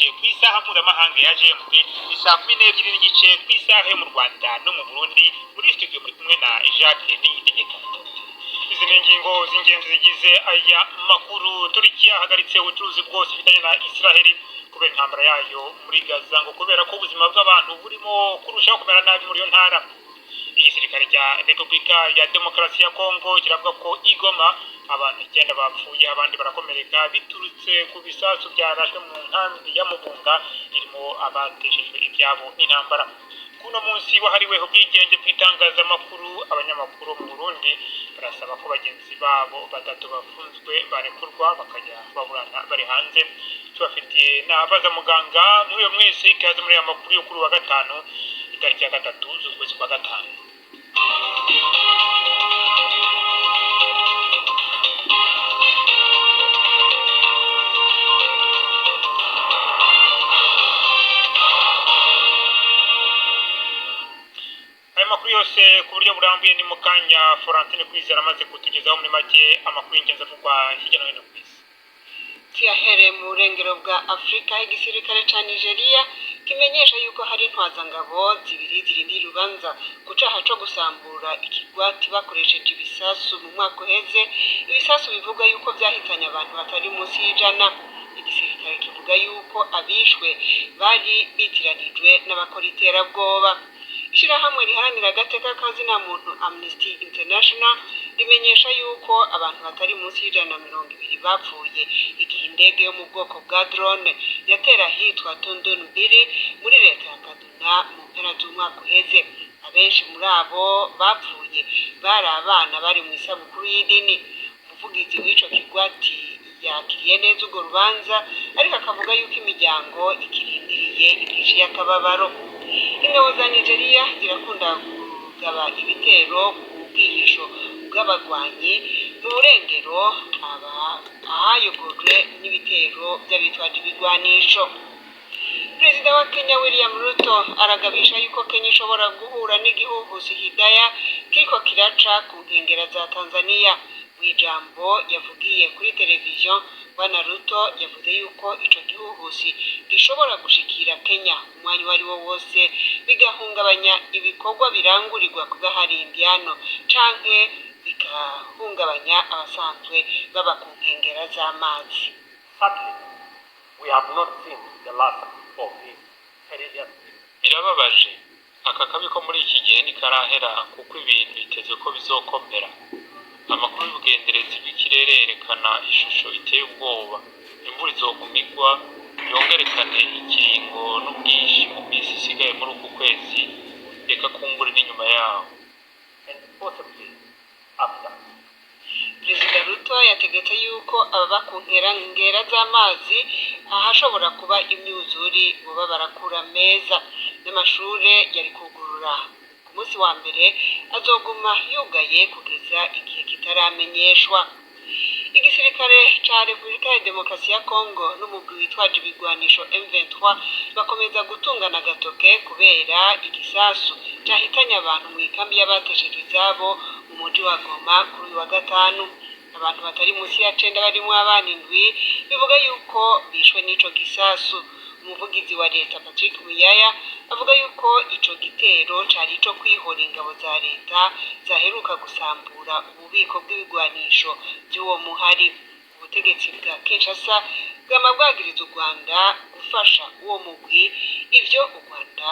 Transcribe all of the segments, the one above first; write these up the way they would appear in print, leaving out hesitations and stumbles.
n'igice ku isaha mpuzamahanga ya GMT, ni saa 12 n'igice ku isaha yo mu Rwanda no mu Burundi. Muri studio muri kumwe na Jacques Niyitegeka. Izi ni ingingo z'ingenzi zigize aya makuru. Turikiya yahagaritse ubucuruzi bwose ifitanye na Israheli kubera intambara yayo muri Gaza, ngo kubera ko ubuzima bw'abantu burimo kurushaho kumera nabi muri iyo ntara. Igisirikare cya Repubulika ya Demokarasi ya Kongo kiravuga ko i Goma abantu icyenda bapfuye, abandi barakomereka, biturutse ku bisasu byarashwe mu nkambi ya Mugunga irimo abateshejwe ibyabo n'intambara. Kuno munsi wahariwe ubwigenge bw'itangazamakuru, abanyamakuru mu Burundi barasaba ko bagenzi babo batatu bafunzwe barekurwa, bakajya baburana bari hanze. Tubafitiye n'abaza muganga. Muri mwese ikaze muri aya makuru yo kuri wa gatanu, itariki ya 3 z'ukwezi kwa gatanu. Aya makuru yose ku buryo burambuye ni mu kanya. Florentine Kwizera amaze kutugezaho muri make amakuru y'ingenzi avugwa hirya no hino ku isi. Tuyahereye mu burengero bwa Afurika. Igisirikare ca Nigeria kimenyesha yuko hari intwazangabo zibiri zirindira urubanza ku caha co gusambura ikigwati bakoresheje ibisasu mu mwaka uheze, ibisasu bivugwa yuko vyahitanye abantu batari munsi y'100. Igisirikare kivuga yuko abishwe bari bitiranijwe n'abakora iterabwoba. Ishirahamwe riharanira agateka kazina muntu Amnesty International rimenyesha yuko abantu batari munsi y'120 bapfuye igihe indege yo mu bwoko bwa drone yatera ahitwa Tondon Biri muri leta ya Kaduna mu mpera z'umwaka uheze. Abenshi muri abo bapfuye bari abana bari mu isabukuru y'idini. Umuvugizi w'ico kigwati yakiriye neza urwo rubanza, ariko akavuga yuko imiryango ikirindiriye indishyi y'akababaro. Ingabo za Nigeria zirakunda kugaba ibitero ku bwihisho bw'abagwanyi mu burengero, aba ahayogojwe n'ibitero by'abitwaje ibigwanisho. Perezida wa Kenya William Ruto aragabisha yuko Kenya ishobora guhura n'igihuhusi Hidaya kiriko kiraca ku nkengera za Tanzania. Mu ijambo yavugiye kuri televiziyo, Bwana Ruto yavuze yuko ico gihuhusi gishobora gushikira Kenya umwanya uwo ari wo wose, bigahungabanya ibikorwa birangurirwa ku Bahari Indiano canke bigahungabanya abasanzwe baba ku nkengera z'amazi. Sadly, we have not seen the last of this perilous. Birababaje, aka kabi ko muri iki gihe ntikarahera, kuko ibintu biteze ko bizokomera. Amakuru y'ubugenderezi bw'ikirere yerekana ishusho iteye ubwoba. Imvura izoguma igwa, yongerekane ikiringo n'ubwinshi mu minsi isigaye muri uku kwezi, reka kumbure n'inyuma yaho. And possibly after. Perezida Ruto yategetse yuko ababa ku nkengera z'amazi ahashobora kuba imyuzuri boba barakura meza, n'amashure yari kugurura ku munsi wa mbere azoguma yugaye kugeza igihe kitaramenyeshwa. Igisirikare ca Repubulika ya Demokarasi ya Kongo n'umugwi witwaje ibigwanisho M23 bakomeza gutungana agatoke kubera igisasu cahitanye abantu mu ikambi y'abateshejwe izabo mu muji wa Goma kuri uyu wa gatanu. Abantu batari munsi ya cenda, barimwo abana indwi, bivuga yuko bishwe n'ico gisasu. Umuvugizi wa leta Patrick Muyaya avuga yuko ico gitero cari ico kwihora ingabo za leta zaheruka gusambura ububiko bw'ibigwanisho by'uwo muhari. Ubutegetsi bwa Kinshasa bwama bwagiriza u Rwanda gufasha uwo mugwi, ivyo u Rwanda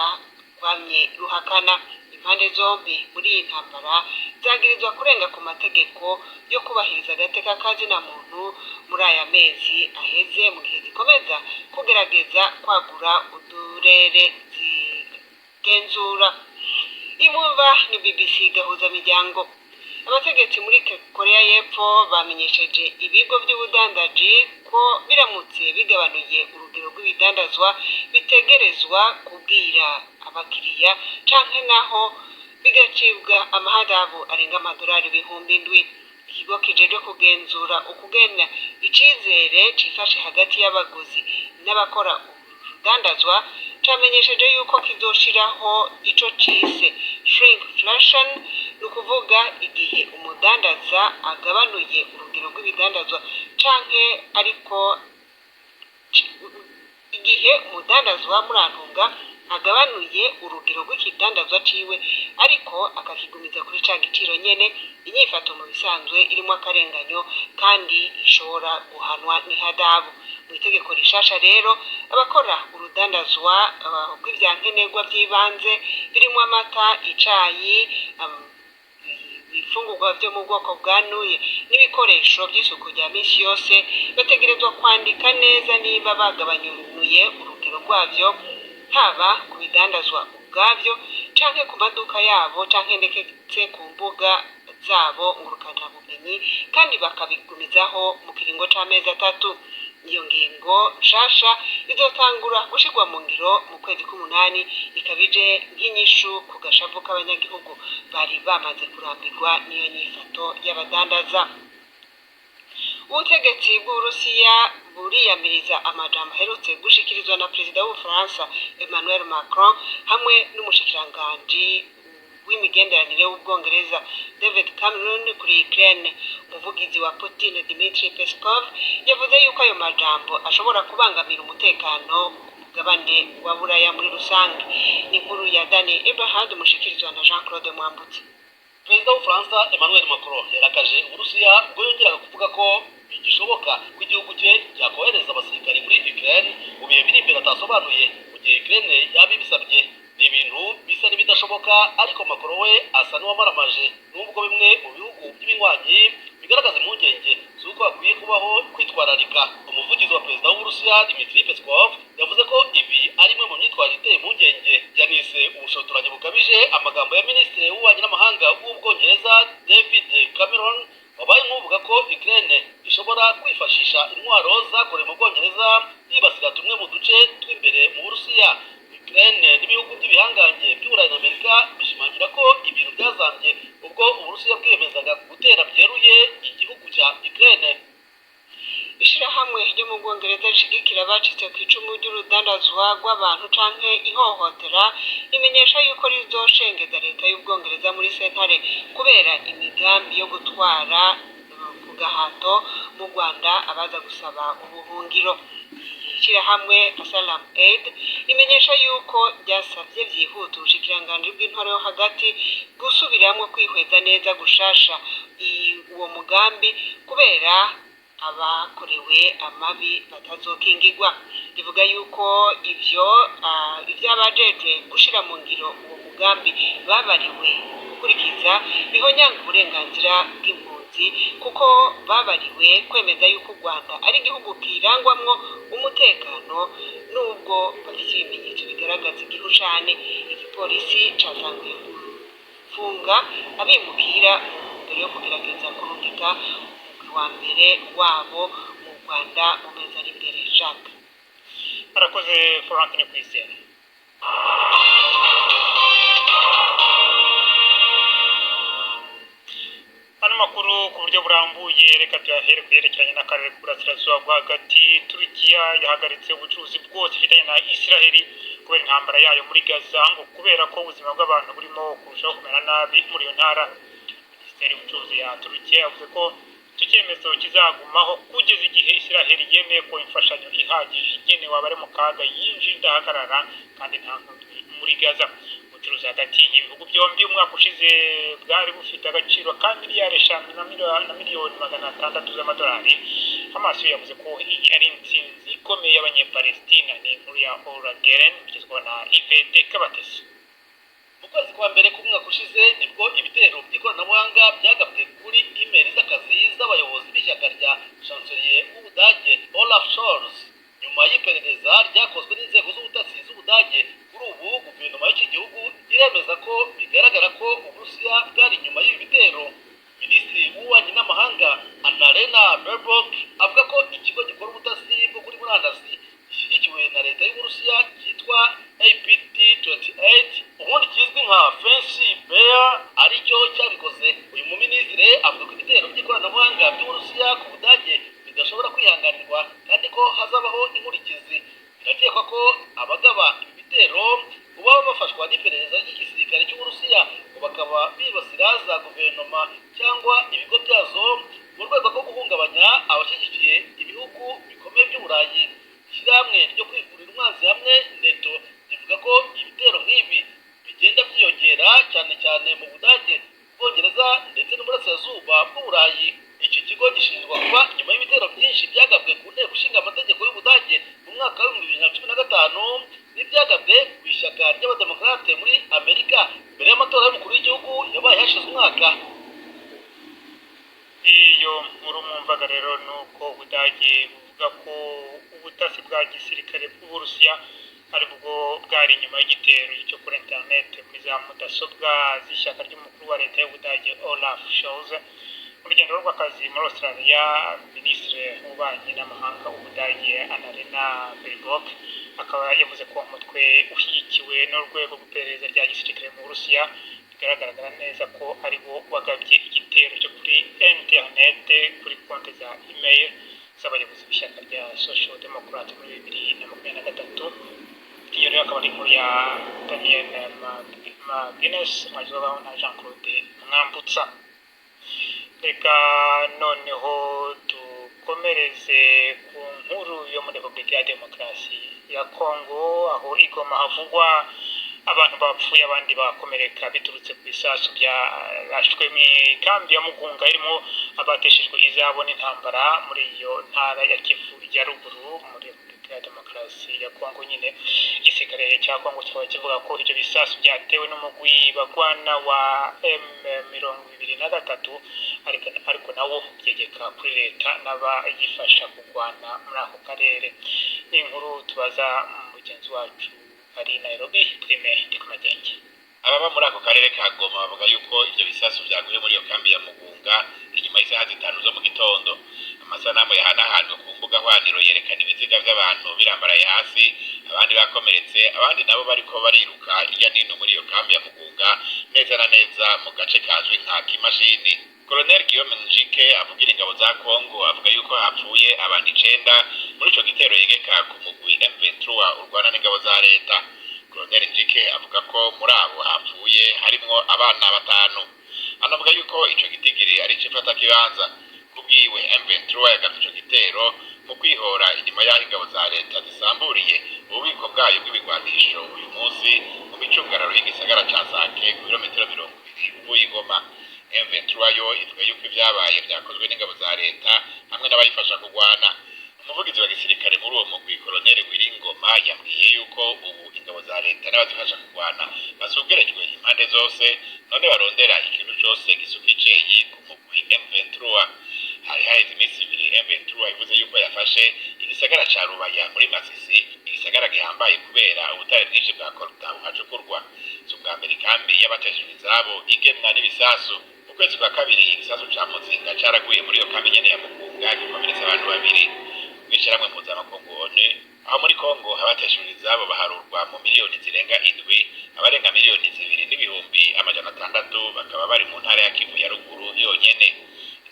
rwamye ruhakana. Impande zombi muri iyi ntambara zagirizwa kurenga ku mategeko yo kubahiriza agateka kazina muntu muri aya mezi aheze, mu gihe zikomeza kugerageza kwagura uturere zigenzura. Imwumva ni BBC Gahuza Miryango. Abategetsi muri Korea y'Epfo bamenyesheje ibigo by'ubudandaji ko biramutse bigabanuye urugero rw'ibidandazwa bitegerezwa kubwira abakiriya, canke naho bigacibwa amahadabu arenga amadolari 7000. Ikigo kijejwe kugenzura ukugena icizere cifashe hagati y'abaguzi n'abakora urudandazwa camenyesheje yuko kizoshiraho ico cise shrinkflation, ni ukuvuga igihe umudandaza agabanuye urugero rw'ibidandazwa canke ariko Igihe umudandazwa murantunga agabanuye urugero rw'ikidandazwa ciwe ariko akakigumiza kuri ca giciro nyene, inyifato mu bisanzwe irimwo akarenganyo kandi ishobora guhanwa n'ihadabu. Mu itegeko rishasha rero, abakora urudandazwa rw'ivyankenerwa vy'ibanze birimwo amata, icayi, ibifungurwa vyo mu bwoko bwa nuye n'ibikoresho vy'isuku rya misi yose bategerezwa kwandika neza niba bagabanyuye urugero rwavyo, haba ku bidandazwa ubwavyo canke ku maduka yabo canke ndetse ku mbuga zabo ngurukanabumenyi, kandi bakabigumizaho mu kiringo c'amezi 3. Iyo ngingo nshasha izotangura gushirwa mu ngiro mu kwezi k'umunani, ikaba ije nk'inyishu ku gashavu k'abanyagihugu bari bamaze kurambirwa n'iyo nyifato y'abadandaza. Ubutegetsi bw'Uburusiya buriyamiriza amajambo aherutse gushikirizwa na perezida w'Ubufaransa Emmanuel Macron hamwe n'umushikiranganji w'imigenderanire w'Ubwongereza David Cameron kuri Ukraine. Umuvugizi wa Putin Dmitry Peskov yavuze yuko ayo majambo ashobora kubangamira umutekano ku mugabane wa Buraya muri rusange. Ni inkuru ya Dani Eberhard umushikirizwa na Jean Claude Mwambutse. Perezida w'Ubufaransa Emmanuel Macron yarakaje Uburusiya ubwo yongeraga kuvuga ko bigishoboka ko igihugu cye cyakohereza abasirikare muri Ukraine mu bihe biri imbere atasobanuye, mu gihe Ukraine yaba ibisabye. Ni ibintu bisa n'ibidashoboka, ariko Macron we asa n'uwamaramaje, nubwo bimwe mu bihugu by'ibinywanyi bigaragaza impungenge z'uko hakwiye kubaho kwitwararika. Umuvugizi wa perezida w'Uburusiya Dmitry Peskov yavuze ko ibi ari imwe mu myitwarire iteye impungenge. Yanise ubushotoranyi bukabije amagambo ya minisitiri w'ububanyi n'amahanga w'Ubwongereza David Cameron, wabaye nk'uvuga ko Ukraine ishobora kwifashisha intwaro zakorewe mu Bwongereza yibasira tumwe mu duce tw'imbere mu Burusiya. Ukraine n'ibihugu by'ibihangange by'Uburayi na Amerika bishimangira ko ibintu byazambye ubwo Uburusiya bwiyemezaga gutera byeruye igihugu cya Ukraine. Ishirahamwe ryo mu Bwongereza rishigikira abacitse ku icumu ry'urudandazwa rw'abantu canke ihohotera rimenyesha yuko rizoshengeza leta y'Ubwongereza muri sentare kubera imigambi yo gutwara ku gahato mu Rwanda abaza gusaba ubuhungiro. Ishirahamwe Asylum Aid rimenyesha yuko ryasavye vyihuta ubushikiranganji bw'intwaro yo hagati gusubiramwo kwihweza neza gushasha uwo mugambi, kubera abakorewe amabi batazokingirwa. Rivuga yuko ivyo ivy'abajejwe gushira mu ngiro uwo mugambi babariwe gukurikiza bihonyanga uburenganzira bw'impunzi, kuko babariwe kwemeza yuko u Rwanda ari igihugu kirangwamwo umutekano, nubwo bafite ibimenyetso bigaragaza igihushane. Igipolisi catanguye gufunga abimukira mu ntumbero yo kugerageza kurungika umugwi wa mbere wabo mu Rwanda mu mezi ari imbere. Jacques Arakoze Florentine Kwizera. Ano makuru ku buryo burambuye reka tuyahere ku yerekeranye n'akarere k'uburasirazuba bwo hagati. Turukiya yahagaritse ubucuruzi bwose ifitanye na Isiraheli kubera intambara yayo muri Gaza, ngo kubera ko ubuzima bw'abantu burimo kurushaho kumera nabi muri iyo ntara. Minisiteri y'ubucuruzi ya Turukiya yavuze ko icyo cyemezo kizagumaho kugeza igihe Isiraheli yemeye ko imfashanyo ihagije igenewe abari mu kaga yinjira idahagarara kandi nta nkomyi muri Gaza. Ubucuruzi hagati y'ibihugu byombi umwaka ushize bwari bufite agaciro ka miliyari 5 na miliyoni 600 z'amadolari. Hamas yo yavuze ko iyi ari intsinzi ikomeye y'Abanyepalestina. Ni inkuru ya Ora Geren igezwaho na Ivete Kabatesi. Mu kwezi kwa mbere k'umwaka ushize nibwo ibitero by'ikoranabuhanga byagabwe kuri imeri z'akazi z'abayobozi b'ishyaka rya chancelier w'Ubudage Olaf Scholz, nyuma y'iperereza ryakozwe n'inzego z'ubutasi z'Ubudage. Kuri ubu guverinoma y'iki gihugu iremeza ko bigaragara ko Uburusiya bwari inyuma y'ibi bitero. Minisitiri w'ububanyi n'amahanga Annalena Baerbock avuga ko ikigo gikora ubutasi bwo kuri murandasi gishyigikiwe na leta y'Uburusiya cyitwa APT 28, ubundi kizwi nka Fancy Bear, aricyo cyabikoze. Uyu muminisitiri avuga ko ibitero by'ikoranabuhanga by'Uburusiya ku Budage bidashobora kwihanganirwa kandi ko hazabaho inkurikizi. Birakekwa ko abagaba ibi bitero baba bafashwa n'iperereza ry'igisirikare cy'Uburusiya, ngo bakaba bibasira za guverinoma cyangwa ibigo byazo mu rwego rwo guhungabanya abashyigikiye ibihugu bikomeye by'Uburayi. Ishyirahamwe ryo kwivurira y'uburasirazuba bw'Uburayi. Iki kigo gishinjwa kuba nyuma y'ibitero byinshi byagabwe ku nteko ishinga amategeko y'Ubudage mu mwaka wa 2015 n'ibyagabwe ku ishyaka ry'Abademokarate muri Amerika mbere y'amatora y'umukuru w'igihugu yabaye hashize umwaka. Iyo nkuru mwumvaga rero ni uko Ubudage buvuga ko ubutasi bwa gisirikare bw'Uburusiya ari bwo bwari inyuma y'igitero cyo kuri interineti muri za mudasobwa z'ishyaka ry'umukuru wa leta y'Ubudage, Olaf Scholz. Mu rugendo rw'akazi muri Australia, minisitiri w'ububanyi n'amahanga w'Ubudage, Annalena Baerbock, akaba yavuze ko umutwe ushyigikiwe n'urwego rw'iperereza rya gisirikare mu Burusiya bigaragara neza ko ari wo wagabye igitero cyo kuri interinete kuri konti za email z'abayobozi b'ishyaka rya Social Democrat muri 2023. Iyo rero akaba ari inkuru ya Daniel Maguines, mwagezwaho na Jean Claude Mwambutsa. Reka noneho dukomereze ku nkuru yo muri Repubulika ya Demokarasi ya Kongo, aho i Goma havugwa abantu bapfuye, abandi bakomereka biturutse ku bisasu byarashwe mu ikambi ya Mugunga irimo abateshejwe izabo n'intambara muri iyo ntara ya Kivu ya Ruguru muri Repubulika ya Demokarasi ya Kongo nyine. Igisirikare cya Kongo kikaba kivuga ko ibyo bisasu byatewe n'umugwi bagwana wa M23, ariko nawo byegeka kuri leta n'abayifasha kurwana muri ako karere. Ni inkuru tubaza mugenzi wacu ari Nairobi, Prime Ndikumagenge. Ababa muri ako karere ka Goma bavuga yuko ivyo bisasu vyaguye muri iyo kambi ya Mugunga inyuma y'isaha 5 zo mu gitondo. Amasanamu yahanahanwe ku mbuga hwaniro yerekana ibiziga vy'abantu birambaraye hasi, abandi bakomeretse, abandi nabo bariko bariruka hirya nino muri iyo kambi ya Mugunga, neza na neza mu gace kazwi nka Kimashini. Colonel Guillaume Njike avugira ingabo za Kongo avuga yuko hapfuye abantu 9 muri ico gitero yegeka ku mugwi M23 urwana n'ingabo za leta. Colonel Njike avuga ko muri abo hapfuye harimwo abana batanu. Anavuga yuko ico gitigiri ari icifatakibanza. Kubwiwe, M23 yagavye ico gitero mu kwihora inyuma y'aho ingabo za leta zisamburiye ububiko bwayo bw'ibigwanisho uyu munsi mu micungararo y'igisagara ca Sake, ku birometero 20 uvuye i Goma. M23 yo ivuga yuko ivyabaye vyakozwe n'ingabo za leta hamwe n'abayifasha kurwana. Umuvugizi wa gisirikare muri uwo mugwi, Colonel Wiringoma, yambwiye yuko ubu ingabo za leta n'abazifasha kurwana basugerejwe impande zose, none barondera ikintu cose gisuka iceyi ku mugwi M23. Hari haheze iminsi 2 M23 ivuze yuko yafashe igisagara ca Rubaya muri Masisi, igisagara gihambaye kubera ubutare bwinshi bwa coltan buhacukurwa. Si ubwa mbere ikambi y'abateshejwe izabo igemwa n'ibisasu. Mu kwezi kwa kabiri, igisasu ca Muzinga caraguye muri iyo kambi nyene ya Mugunga, gikomeretsa abantu babiri. Mw'ishirahamwe mpuzamakungu ONU, aho muri Kongo abateshejwe izabo baharurwa mu miliyoni zirenga 7, abarenga 2,600,000 bakaba bari mu ntara ya Kivu ya Ruguru yonyene.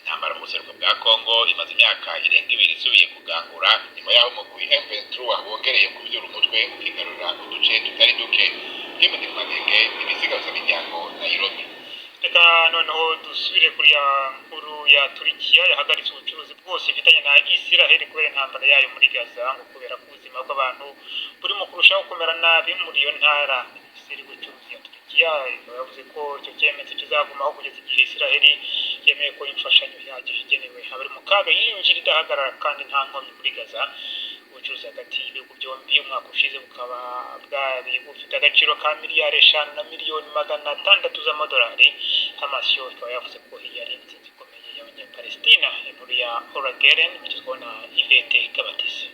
Intambara mu buseruko bwa Kongo imaze imyaka irenga 2 isubiye kugangura nyuma y'aho umugwi M23 wongereye kuvyura umutwe ukigarurira uduce tutari duke. Ndikumagenge, ibiziga vy'imiryango, Nairobi. Reka noneho dusubire kuri ya nkuru ya Turikiya yahagaritse ubucuruzi bwose ifitanye na Isiraheli kubera intambara yayo muri Gaza, ngo kubera ko ubuzima bw'abantu burimo kurushaho kumera nabi muri iyo ntara. Minisiteri y'ubucuruzi ya Turikiya ikaba yavuze ko icyo cyemezo kizagumaho kugeza igihe Isiraheli yemeye ko imfashanyo ihagije igenewe abari mu kaga yinjira idahagarara kandi nta nkomyi muri Gaza. Ubucuruzi hagati y'ibihugu byombi umwaka ushize bukaba bwari bufite agaciro ka miliyari 5 na miliyoni 600 z'amadolari. Hamas yo ikaba yavuze ko iyi ari intsinzi ikomeye y'Abanyapalestina. Inkuru ya Orageren igezweho na Ivete Kabatesi.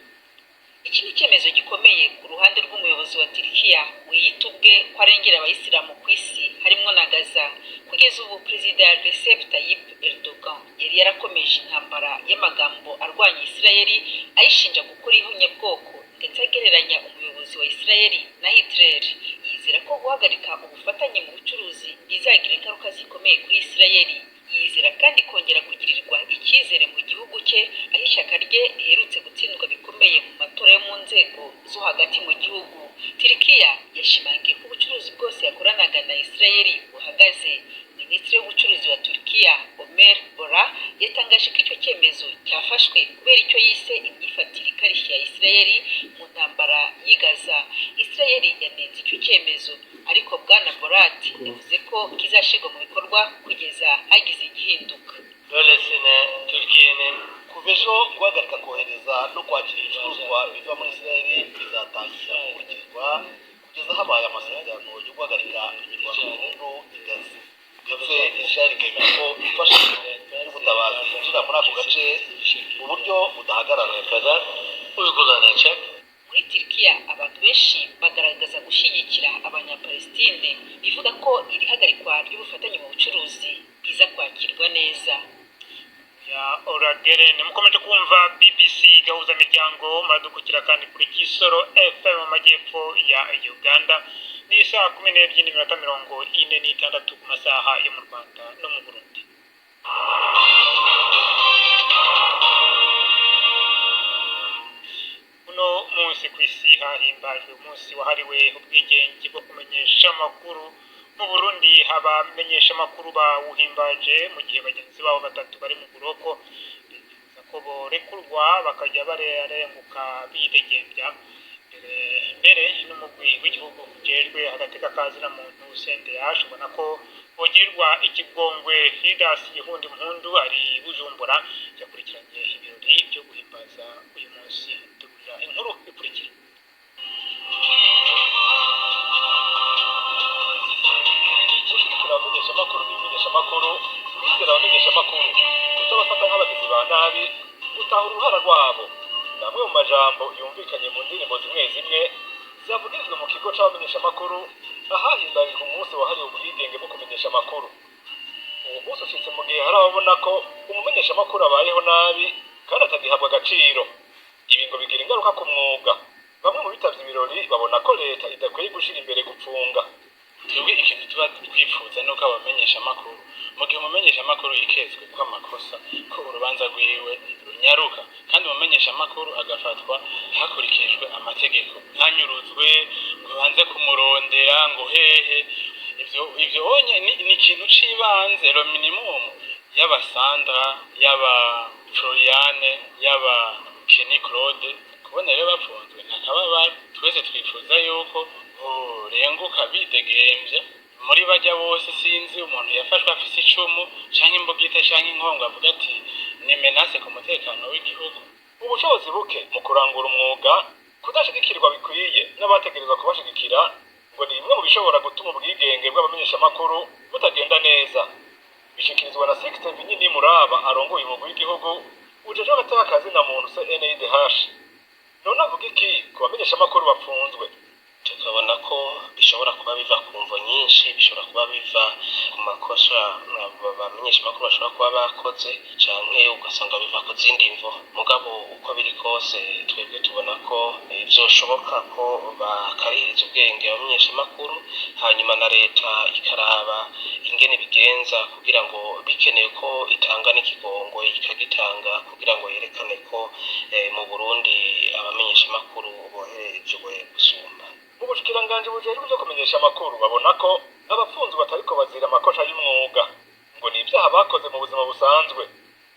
Iki ni icyemezo gikomeye ku ruhande rw'umuyobozi wa Turikiya wiyita ubwe ko arengera Abayisilamu ku isi, harimo na Gaza. Kugeza ubu, Perezida Recep Tayyip Erdogan yari yarakomeje intambara y'amagambo arwanya Isirayeli, ayishinja gukora ihonyabwoko, ndetse agereranya umuyobozi wa Isirayeli na Hitler. Yizera ko guhagarika ubufatanye mu bucuruzi bizagira ingaruka zikomeye kuri Isirayeli. Yizera kandi kongera kugirirwa icyizere mu gihugu cye, aho ishyaka rye riherutse gutsindwa bikomeye mu matora yo mu nzego zo hagati mu gihugu. Turikiya yashimangiye ko ubucuruzi bwose yakoranaga na Isirayeli buhagaze. Minisitiri w'ubucuruzi wa Turikiya, Omer Bora, yatangaje ko icyo cyemezo cyafashwe kubera icyo yise imyifatire ikarishye ya Isirayeli mu ntambara y'i Gaza. Isirayeli yanenze icyo cyemezo, ariko Bwana Borat yavuze ko kizashyirwa mu bikorwa kugeza hagize igihinduka. no kwakira ibicuruzwa biva muri Israel bizatangira gukurikizwa kugeza habaye amasezerano yo guhagarika imirwano burundu i Gaza, ndetse Israel ikemera ko imfashanyo y'ubutabazi yinjira muri ako gace mu buryo budahagarara. Kadar uygulanacak. Muri Turikiya abantu benshi bagaragaza gushyigikira Abanyapalestine, bivuga ko iri hagarikwa ry'ubufatanye mu bucuruzi biza kwakirwa neza. Ya Oragerene, mukomeje kumva BBC Gahuza Miryango, muradukurikira kandi kuri Kisoro FM mu majyepfo ya Uganda. Ni saa 12:46 ku masaha yo mu Rwanda no mu Burundi. Uno munsi ku isi hahimbajwe umunsi wahariwe ubwigenge bwo kumenyesha amakuru. Mu Burundi abamenyesha amakuru bawuhimbaje mu gihe bagenzi babo batatu bari mu buroko, bifuza ko borekurwa bakajya barenguka bidegembya. Mbere mbere n'umugwi w'igihugu ujejwe agateka ka zina muntu CNDH ubona ko bogirirwa ikigongwe. Hidas Gihundi Mpundu ari Bujumbura, yakurikiranye ibirori byo guhimbaza uyu munsi, adutegurira inkuru ikurikira. Gushyigikira abamenyeshamakuru n'ibimenyeshamakuru, kwizera abamenyeshamakuru, kutabafata nk'abagizi ba nabi, gutahura uruhara rwabo, ni amwe mu majambo yumvikanye mu ndirimbo zimwe zimwe zavugirijwe mu kigo c'abamenyeshamakuru ahahimbarijwe umunsi wahariwe ubwigenge bwo kumenyesha amakuru. Uwo munsi ushitse mu gihe hari ababona ko umumenyeshamakuru abayeho nabi kandi atagihabwa agaciro. Ibi ngo bigira ingaruka ku mwuga. Bamwe mu bitavye ibirori babona ko leta idakwiye gushira imbere gupfunga. Twebwe ikintu tuba twifuza nuko abamenyeshamakuru, mu gihe umumenyeshamakuru yikezwe ko amakosa, ko urubanza rwiwe runyaruka, kandi umumenyeshamakuru agafatwa hakurikijwe amategeko, ntanyuruzwe ngo banze kumurondera ngo hehe. Ivyo onye ni ikintu c'ibanze, le minimum. Yaba Sandra, yaba Floriane, yaba Kenny Claude, kubona rero bapfunzwe ntakababaro. Twese twifuza yuko borenguka bidegemvya. Muri bajya bose sinzi umuntu yafashwe afise icumu canke imbugita canke inkongo avuga ati ni menace ku mutekano w'igihugu. Ubushobozi buke mu kurangura umwuga, kudashigikirwa bikwiye n'abategerezwa kubashigikira, ngo ni bimwe mu bishobora gutuma ubwigenge bw'abamenyeshamakuru butagenda neza. Bishikirizwa na Sixte Vinyini Muraba arongoye umugwi w'igihugu ujejwe agateka ka zina muntu CNIDH. None avuga iki ku bamenyeshamakuru bapfunzwe? Tukabona ko bishobora kuba biva ku mvo nyinshi, bishobora kuba biva ku makosa abamenyeshamakuru bashobora kuba bakoze, canke ugasanga biva ku zindi mvo. Mugabo uko biri kose, twebwe tubona ko vyoshoboka ko bakarihiriza ubwenge abamenyeshamakuru, hanyuma na leta ikaraba ingene bigenza kugira ngo bikenewe ko itanga n'ikigongo ikagitanga, kugira ngo yerekane ko mu Burundi abamenyeshamakuru boherejwe gusumba. Mu bushikiranganji bujejwe ivyo kumenyesha amakuru babona ko abapfunzwe batariko bazira amakosa y'umwuga, ngo ni ivyaha bakoze mu buzima busanzwe.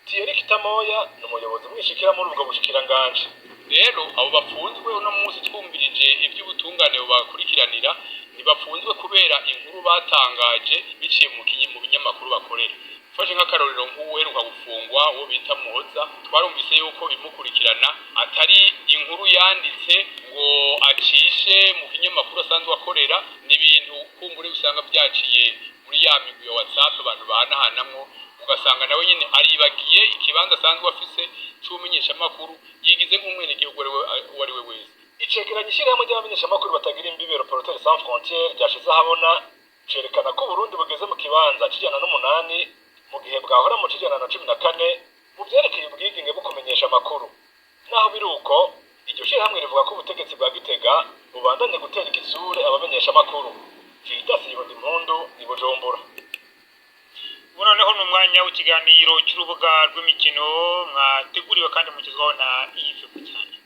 Thierry Kitamoya ni umuyobozi mwishikira muri ubwo bushikiranganji. Rero abo bafunzwe uno munsi, twumvirije ivy'ubutungane bubakurikiranira, ntibapfunzwe kubera inkuru batangaje biciye mu binyamakuru bakorera. Ufashe nk'akarorero nk'uwuheruka gufungwa, uwo bita Muhoza, twarumvise yuko bimukurikirana atari inkuru yanditse ngo acishe mu kinyamakuru asanzwe akorera, ni ibintu kumbure usanga byaciye muri ya migwi ya WhatsApp abantu bahanahanamwo, ugasanga nawe nyine aribagiye ikibanza asanzwe afise c'ubumenyeshamakuru, yigize nk'umwenegihugu uwo ari we wese. Icegeranyo ishyirahamwe ry'abamenyeshamakuru batagira imbibe, Reporters sans frontières, ryashize ahabona cerekana ko Uburundi bugeze mu kibanza c'108, mu gihe bwahora mu c'114 mu vyerekeye ubwigenge bwo kumenyesha amakuru. Naho biri uko, iryo shirahamwe rivuga ko ubutegetsi bwa Gitega bubandanya gutera igitsure abamenyeshamakuru. Gildas Impundu i Bujumbura. Ubu noneho ni umwanya w'ikiganiro cy'urubuga rw'imikino, mwateguriwe kandi mugezwaho na Yves Bucyana.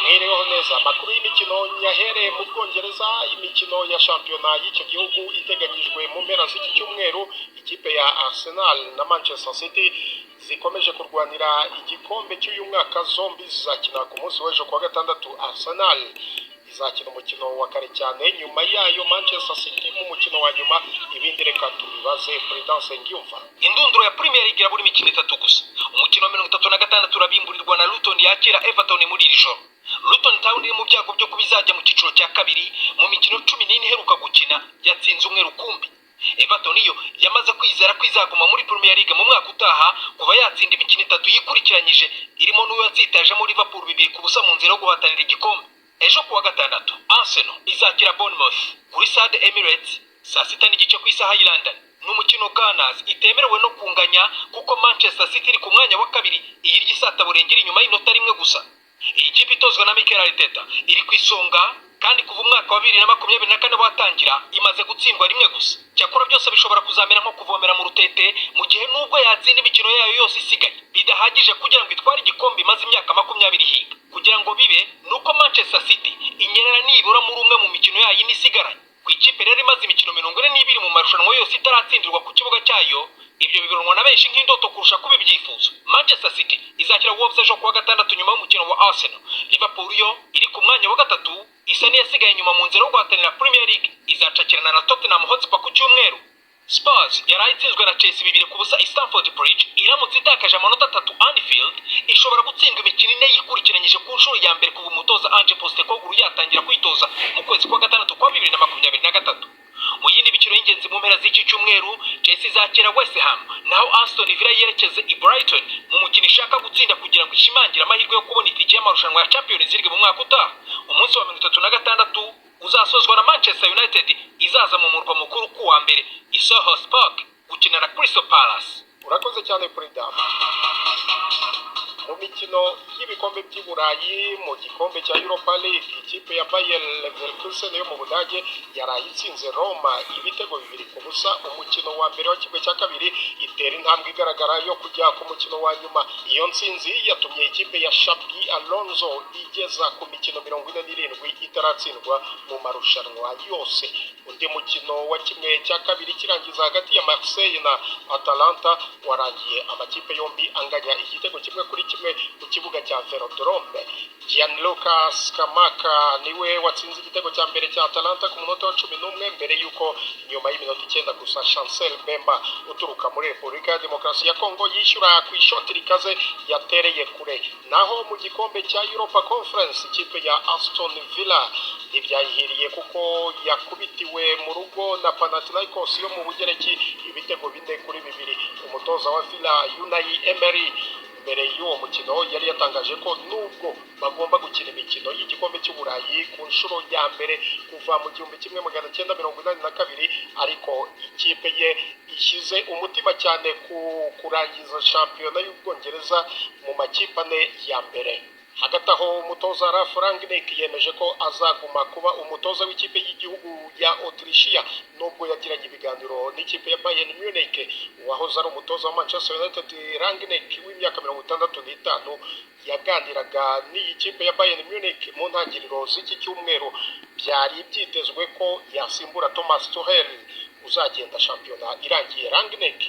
Mwiriweho neza. Amakuru y'imikino nyahereye mu Bwongereza. Imikino ya shampiyona y'icyo gihugu iteganyijwe mu mpera z'iki cyumweru, ikipe ya Arsenal na Manchester City zikomeje kurwanira igikombe cy'uyu mwaka, zombi zizakina ku munsi w'ejo kuwa gatandatu. Arsenal izakina umukino wa kare cyane, nyuma yayo Manchester City mu mukino wa nyuma. Ibindi reka tubibaze Prudence Ngiyumva. Indunduro ya Premier League irabura imikino itatu gusa. Umukino wa 36 urabimburirwa na Luton yakira Everton muri iri joro. Luton Town iri mu byago byo kuba izajya mu cyiciro cya kabiri. Mu mikino 14 iheruka gukina yatsinze umwe rukumbi. Everton yo yamaze kwizera ko izaguma muri Premier League mu mwaka utaha kuva yatsinda imikino itatu yikurikiranyije, irimo n'uwo yatsitajemo Liverpool 2-0 mu nzira yo guhatanira igikombe. Ejo kuwa gatandatu Arsenal izakira Bournemouth kuri Stade Emirates saa 6:30 ku isaha y'i London. Ni umukino Gunners itemerewe no kunganya kuko Manchester City iri ku mwanya wa kabiri, iyirya isataburenge iri inyuma y'inota rimwe gusa. Iyi kipe itozwa na Mikel Arteta iri ku isonga, kandi kuva umwaka wa 2024 watangira imaze gutsindwa rimwe gusa. Cyakora byose bishobora kuzamera nko kuvomera mu rutete, mu gihe nubwo yatsinda imikino yayo yose isigaye bidahagije kugira ngo itware igikombe imaze imyaka 20 ihiga. Kugira ngo bibe ni uko Manchester City inyerera nibura muri umwe mu mikino yayo ine isigaranye. Ku ikipe rero imaze imikino 42 mu marushanwa yose itaratsindirwa ku kibuga cyayo, ibyo bibonwa na benshi nk'indoto kurusha kuba ibyifuzo. Manchester City izakira Wolves ejo kuwa gatandatu nyuma y'umukino wa Arsenal. Liverpool yo iri ku mwanya wa gatatu, isa n'iyasigaye inyuma mu nzira yo guhatanira Premier League, izacakirana na Tottenham Hotspur ku cyumweru. Spurs yaraye itsinzwe na Chelsea 2-0 i Stamford Bridge. Iramutse itakaje amanota atatu Anfield, ishobora gutsindwa imikino ine yikurikiranyije ku nshuro ya mbere kuva umutoza Ange Postecoglou yatangira kwitoza mu kwezi kwa gatandatu kwa 2023. Mu yindi mikino y'ingenzi mu mpera z'iki cyumweru, Chelsea izakira West Ham, naho Aston Villa yerekeze i Brighton mu mukino ishaka gutsinda kugira ngo ishimangire amahirwe yo kubona itike y'amarushanwa ya Champions League mu mwaka utaha. Umunsi wa 36 uzasozwa na Manchester United izaza mu murwa mukuru ku wa mbere i Selhurst Park gukina na Crystal Palace. Urakoze cyane, Prida. Mu mikino y'ibikombe by'i Burayi, mu gikombe cya Europa League, ikipe ya Bayer Leverkusen yo mu Budage yaraye itsinze Roma ibitego 2-0 umukino wa mbere wa kimwe cya kabiri, itera intambwe igaragara yo kujya ku mukino wa nyuma. Iyo ntsinzi yatumye ikipe ya Xabi Alonso igeza ku mikino 47 itaratsindwa mu marushanwa yose. Undi mukino wa kimwe cya kabiri kirangiza hagati ya Marseille na Atalanta warangiye amakipe yombi anganya igitego 1-1 ku kibuga cya Velodrome. Gianluca Scamacca niwe watsinze igitego cya mbere cya Atalanta ku munota wa 11, mbere y'uko nyuma y'iminota 9 gusa Chancel Mbemba uturuka muri Repubulika ya Demokarasi ya Kongo yishyura ku ishoti rikaze yatereye kure. Naho mu gikombe cya Europa Conference, ikipe ya Aston Villa ntibyayihiriye kuko yakubitiwe mu rugo na Panathinaikos yo mu Bugereki ibitego 4-2. Umutoza wa Villa, Unai Emery, mbere y'uwo mukino yari yatangaje ko nubwo bagomba gukina imikino y'igikombe cy'Uburayi ku nshuro ya mbere kuva mu 1982, ariko ikipe ye ishyize umutima cyane ku kurangiza shampiyona y'Ubwongereza mu makipe ane ya mbere. Hagati aho, umutoza Ralf Rangnick yemeje ko azaguma kuba umutoza w'ikipe y'igihugu ya Autrichia nubwo yagiranye ibiganiro n'ikipe ya Bayern Munich. Uwahoze ari umutoza wa Manchester United, Rangnick w'imyaka 65, yaganiraga n'iyi kipe ya Bayern Munich mu ntangiriro z'iki cyumweru. Byari byitezwe ko yasimbura Thomas Tuchel uzagenda shampiyona irangiye. Rangnick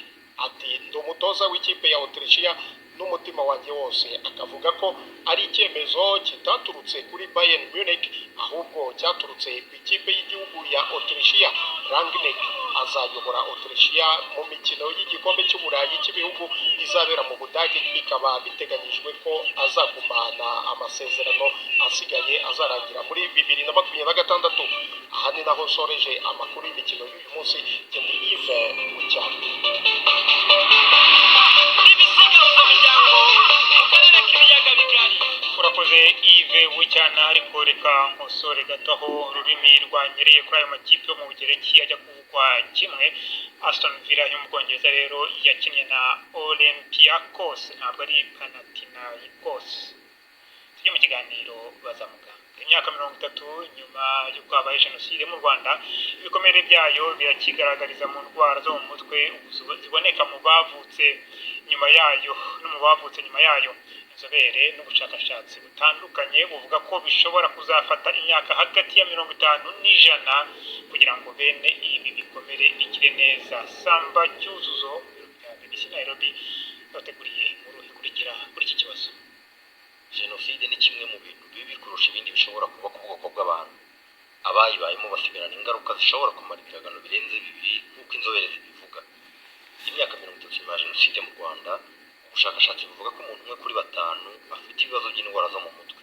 ati: "Ndi umutoza w'ikipe ya Autrichia n'umutima wanjye wose", akavuga ko ari icyemezo kitaturutse kuri Bayern Munich ahubwo cyaturutse ku ikipe y'igihugu ya Autrichia. Rangnick azayobora Autrichia mu mikino y'igikombe cy'Uburayi cy'ibihugu izabera mu Budage, bikaba biteganyijwe ko azagumana amasezerano asigaye azarangira muri 2026. Aha ni naho nsoreje amakuru y'imikino y'uyu munsi. Ndi Yves Bucyana. Mu karere k'ibiyaga bigari, urakoze Yves Bucyana. Ariko reka nkosore gato aho ururimi rwanyereye kuri ayo makipe yo mu Bugereki ajya kuvugwa kimwe. Aston Villa yo mu Bwongereza rero yakinnye na Olympiacos, ntabwo ari Panathinaikos. Tujye mu kiganiro Baza Muganga. Imyaka 30 nyuma y'uko habaye jenoside mu Rwanda, ibikomere byayo birakigaragariza mu ndwara zo mu mutwe ziboneka mu bavutse nyuma yayo no mu bavutse nyuma yayo. Inzobere n'ubushakashatsi butandukanye buvuga ko bishobora kuzafata imyaka hagati ya 50 n'ijana kugira ngo bene ibi bikomere bikire neza. Samba Cyuzuzo, biro bya BBC Nairobi, bateguriye inkuru ikurikira kuri iki kibazo. Jenoside ni kimwe mu bintu bibi kurusha ibindi bishobora kuba ku bwoko bw'abantu. Abayibayemo basigarana ingaruka zishobora kumara ibiragano birenze bibiri, nk'uko inzobere zibivuga. Imyaka 30 nyuma ya jenoside mu Rwanda, Ubushakashatsi buvuga ko umuntu umwe kuri batanu afite ibibazo by'indwara zo mu mutwe.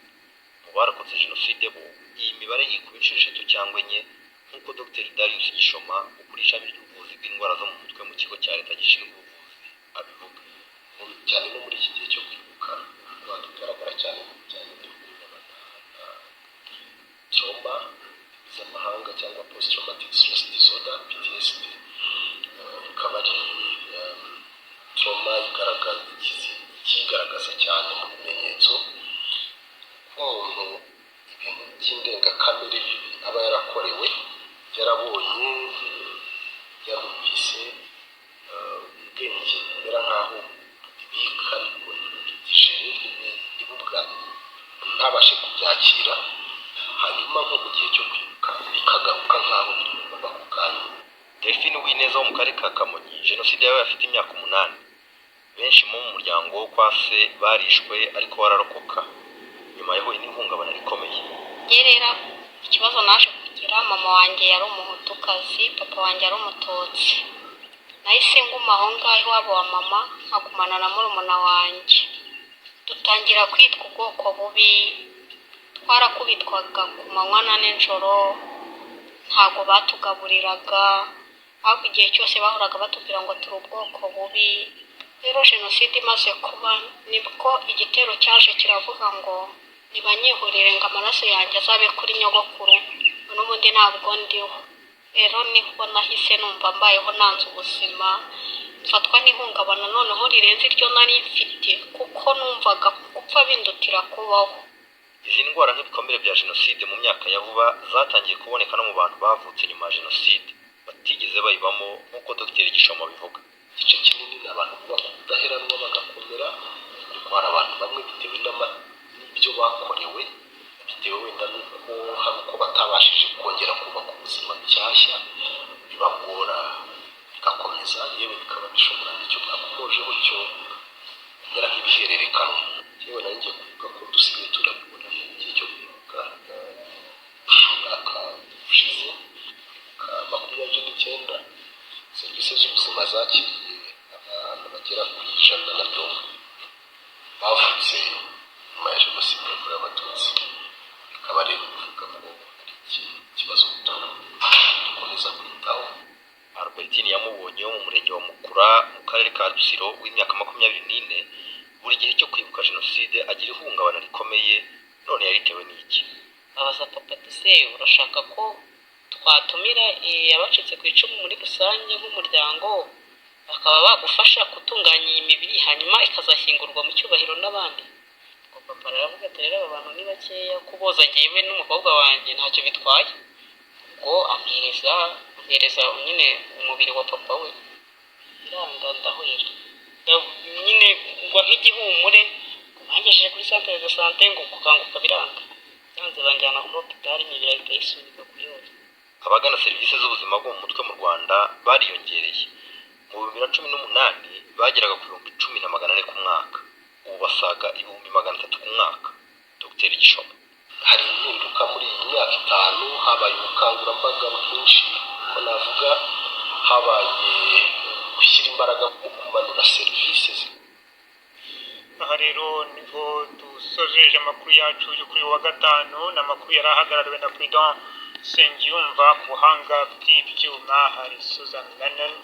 Mu barokotse jenoside bo, iyi mibare yikuba inshuro eshatu cyangwa enye, nk'uko Dr Darius Gishoma, ukuriye ishami ry'ubuvuzi bw'indwara zo mu mutwe mu kigo cya leta gishinzwe ubuvuzi, abivuga. Cyane no muri iki gihe cyo kwibuka, indwara igaragara cyane mu bijyanye n'ihungabana na trauma z'amahanga cyangwa post traumatic stress disorder, PTSD, ikaba ari trauma igaragaza, ikigaragaza cyane mu bimenyetso ko umuntu ibintu by'indengakamere bibi aba yarakorewe, yarabonye, yarumvise, ubwenge bumera nk'aho bubibika ariko ntibubidigere, ntabashe kubyakira, hanyuma nko mu gihe cyo kwibuka bikagaruka nk'aho biri kuba ako kanya. Delphine Uwineza wo mu karere ka Kamonyi, jenoside yabaye afite imyaka 8. Benshi mu muryango wo kwa se barishwe, ariko we ararokoka. Nyuma yahuye n'ihungabana rikomeye. Njye rero ikibazo naje kugira, mama wanjye yari umuhutukazi, papa wanjye ari umututsi. Nahise nguma aho ngaho iwabo wa mama, nkagumana na murumuna wanjye, dutangira kwitwa ubwoko bubi. Twarakubitwaga ku manywa na nijoro, ntabwo batugaburiraga, ahubwo igihe cyose bahoraga batubwira ngo turi ubwoko bubi. Rero jenoside imaze kuba, nibwo igitero cyaje kiravuga ngo nibanyihorere, ngo amaraso yanjye azabe kuri nyogokuru, n'ubundi ntabwo ndiho. Rero nibwo nahise numva mbayeho nanze ubuzima, mfatwa n'ihungabana noneho rirenze iryo nari mfite, kuko numvaga gupfa bindutira kubaho. Izi ndwara nk'ibikomere bya jenoside mu myaka ya vuba zatangiye kuboneka no mu bantu bavutse nyuma ya jenoside batigeze bayibamo, nk'uko Dr Gishoma abivuga. Igice kinini ni abantu bubaka ubudaheranwa bagakomera, ariko hari abantu bamwe bitewe n'ibyo bakorewe, bitewe wenda n'uko hari uko batabashije kongera kubaka ubuzima bushyashya, bibagora, bigakomeza, yewe bikaba bishobora n'icyo mwakomojeho cyo kumera nk'ibihererekanwa. Yewe nari ngiye kuvuga ko dusigaye turabibona mu gihe cyo kwibuka. Umwaka ushize, kwibuka 29, serivisi z'ubuzima zakiriye abantu bagera ku 170 bavutse nyuma ya jenoside yakorewe abatutsi. Bikaba rero bivuga ko ari ikibazo dukomeza kwitaho. Albertine Yamubonye wo mu murenge wa Mukura mu karere ka Rutsiro, w'imyaka 24, buri gihe cyo kwibuka jenoside agira ihungabana rikomeye. None yaritewe n'iki? Babaza papa ati: "Se urashaka ko twatumira abacitse ku icumu muri rusange nk'umuryango, bakaba bagufasha gutunganya iyi mibiri, hanyuma ikazashyingurwa mu cyubahiro n'abandi?" Ubwo papa aravuga ati: "Rero aba bantu ni bakeya, kuboza jyewe n'umukobwa wanjye ntacyo bitwaye." Ubwo ampereza nyine umubiri wa papa we. Biranga, ndahwera nyine, ngwa nk'igihumure. Bangejeje kuri centre de santé, ngo gukanguka biranga, byanze, banjyana kuri hôpital, imibiri ahita ayisubika kuyoza. Abagana serivisi z'ubuzima bwo mu mutwe mu Rwanda bariyongereye. Mu 2018 bageraga ku 10,400 ku mwaka, ubu basaga 300,000 ku mwaka. Dr Gishoma. Hari impinduka muri iyi myaka 5. Habaye ubukangurambaga bwinshi, ko navuga habaye gushyira imbaraga mu kumanura serivisi. Aha rero niho dusojeje amakuru yacu yo kuri uyu wa gatanu. Ni amakuru yari ahagarariwe na Prudent Nsengiyumva, ku buhanga bw'ibyuma hari Susan Lennon.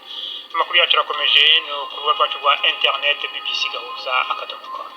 Amakuru yacu arakomeje no ku rubuga rwacu rwa internet, bbcgahuza.com.